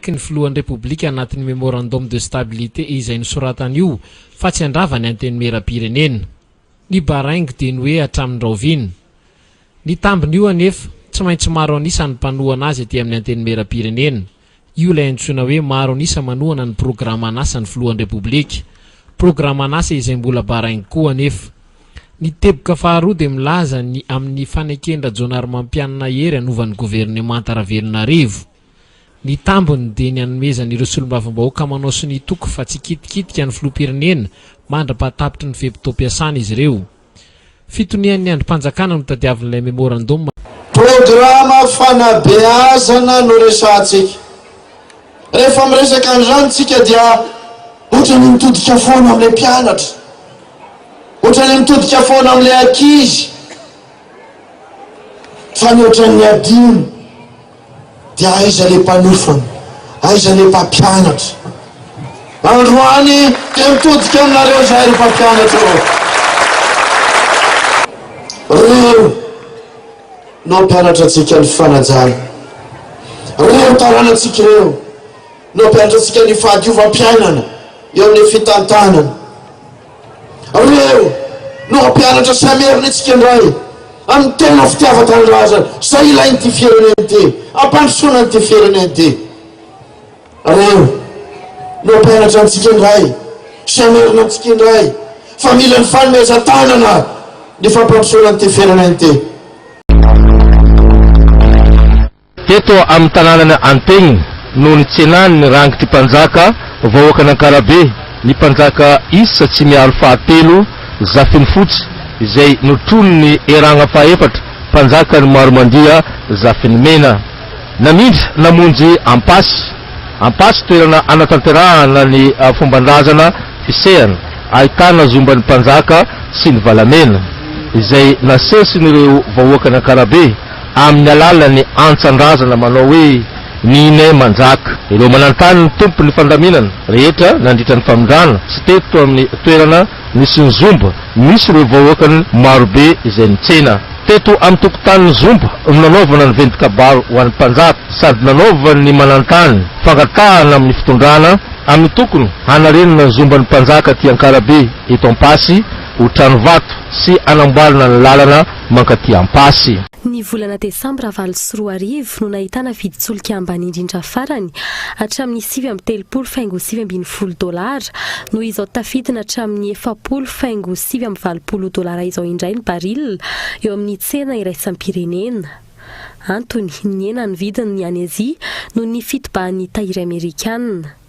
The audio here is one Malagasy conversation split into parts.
manaiky ny filohan'ny Repoblika anatin'ny Memorandum de stabilité izay nosoratany io fa tsy handrava ny Antenimierampirenena. Ny baraingo dia ny hoe hatramin'ny rahoviana? Ny tambin'io anefa, tsy maintsy maro an'isa ny mpanohana azy aty amin'ny Antenimierampirenena. Io ilay antsoina hoe maro an'isa manohana ny programan'asan'ny filohan'ny Repoblika. Programan'asa izay mbola baraingo koa anefa. Ny teboka faharoa dia milaza ny amin'ny faneken-dRajaonarimampianina Hery hanova ny governemanta Ravelonarivo. Ny tambiny dia ny hanomezan'ireo solombavambahoaka manao sonia toky fa tsy hikitikitika ny filoham-pirenena mandra-pahatapitry ny fe-potoam-piasana izy ireo. Fitonian'ny andrim-panjakana no tadiavin'ilay memorandum. Programa fanabeazana no resahantsika. Rehefa miresaka an'izany tsika dia ohatran'ny mitodika foana amin'ilay mpianatra, ohatran'ny mitodika foana amin'ilay ankizy, fa ny ohatran'ny adino dia aiza ilay mpanofana, aiza ilay mpampianatra. Androany dia mitodika aminareo izahay ry mpampianatra ô. Reo. no hampianatra antsika ny fanajana. Ireo taranantsika ireo no hampianatra antsika ny fahadiovam-piainana eo amin'ny fitantanana. Ireo no hampianatra sy hamerina antsika indray amin'ny tena fitiavan-tanindrazana izay ilain'ity firenena ity, hampandrosoana an'ity firenena ity. Reo no hampianatra antsika indray sy hamerina antsika indray fa mila ny fanomezan-tanana ny fampandrosoana an'ity firenena ity. Teto amin'ny tanànan'i Antegny no nitsenany ny rangitry mpanjaka vahoakan'Ankarabe, ny mpanjaka Issa Tsimiaro fahatelo Zafinifotsy izay notronin'ny Eragna fahefatra mpanjakan'i Maromandia Zafinimena. Namindra namonjy Ampasy. Ampasy toerana anatanterahana ny fomban-drazana fisehana ahitana zomban'ny mpanjaka sy ny valamena, izay nasesin'ireo vahoakan'Ankarabe amin'ny alalan'ny antsan-drazana manao hoe Ny Inay Manjaka. Ireo manan-tany ny tompon'ny fandaminana rehetra nandritra ny famindrana sy teto amin'ny toerana Nisy ny zomba, nisy ireo vahoakany marobe izay nitsena. Teto amin'ny tokotanin'ny zomba no nanaovana ny ventin-kabary ho an'ny mpanjaka sady nanaovan'ny manantany fangatahana amin'ny fitondrana amin'ny tokony hanarenana ny zomban'ny mpanjaka aty Ankarabe eto Ampasy ho trano vato sy hanamboarana ny lalana mankaty Ampasy. Ny volana desambra 2008 no nahitana vidin-tsolika ambany indrindra farany hatramin'ny 39 faingo 19 dolara noho izao tafidina hatramin'ny 40 faingo 89 dolara izao indray ny baril eo amin'ny tsena iraisam-pirenena. Antony, nihena ny vidiny any Azia noho ny fitobahan'ny tahiry amerikana.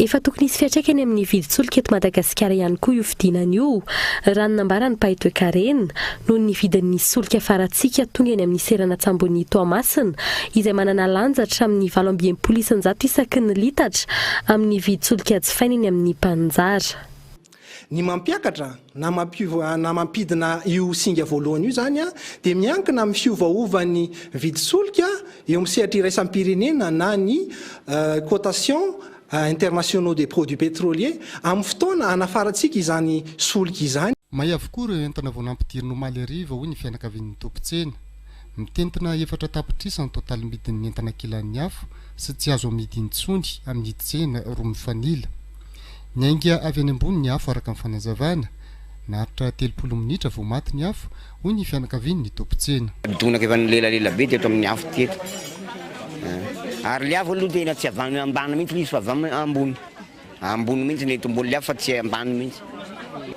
Efa tokony hisy fiantraikany amin'ny vidin-tsolika eto Madagasikara ihany koa io fidinana io, raha ny nambaran'ny mpahay toekarena, noho ny vidin'ny solika farantsika tonga eny amin'ny seranan-tsambon'i Toamasina, izay manana lanja hatramin'ny 68% isaky ny litatra amin'ny vidin-tsolika jifaina eny amin'ny mpaninjara. Ny mampiakatra na mampiova na mampidina io singa voalohany io izany dia miankina amin'ny fiovaovan'ny vidin-tsolika eo amin'ny sehatra iraisam-pirenena na ny cotation internationaux des produits pétroliers amin'ny fotoana hanafarantsika izany solika izany. May avokoa ireo entana vao nampidirina omaly hariva hoy ny fianakavian'ny tompon-tsena. Mitentina 4 tapitrisa ny totalim-bidin'ny entana kilan'ny afo sy tsy azo amidy intsony amin'ny tsena roa mifanila. Niainga avy any ambony ny afo araka ny fanazavana. Naharitra 30 minitra vao maty ny afo, hoy ny fianakavian'ny tompon-tsena. Donaka efa nilelalela be teto amin'ny afo teto. Ary le afo aloha tena tsy avy any ambany mihitsy le izy fa avy any ambony. Ambony mihitsy le tomboan'le afo fa tsy ambany mihitsy.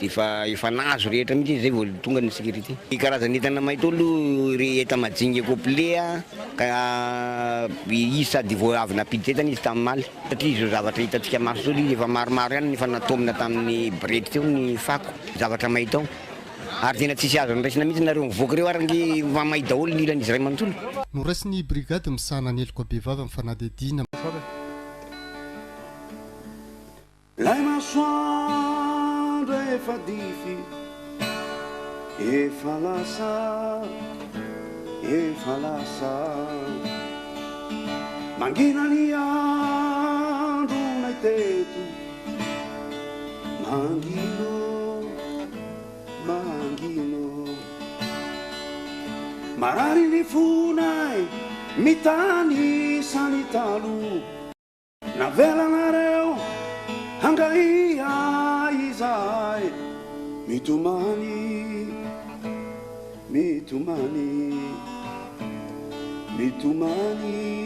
Efa efa nahazo rehetra mihitsy izy zay vao tonga ny sécurité. Ny karazana entana may tao aloha ry enta-majinga complet ka izy sady vao avy nampiditra entana izy tamin'ny omaly. Satria izao zavatra hitantsika maso izao ilay izy efa maromaro ihany no efa nataomina tamin'ny borety teo ny fako, zavatra may tao. Ary tena tsisy azo noraisina mihitsy nareo mivoaka ireo ary ange efa may daholo ny ilan'izy iray manontolo. Noraisin'ny brigady misahana ny heloka bevava ny fanadihadiana. Lay masoandro efa dify, efa lasa, efa lasa. Mangina ny andronay teto, mangino, mangino. Marary ny fonay mitanisa ny taloha. Navelanareo hangahiahy izahay mitomany, mitomany, mitomany.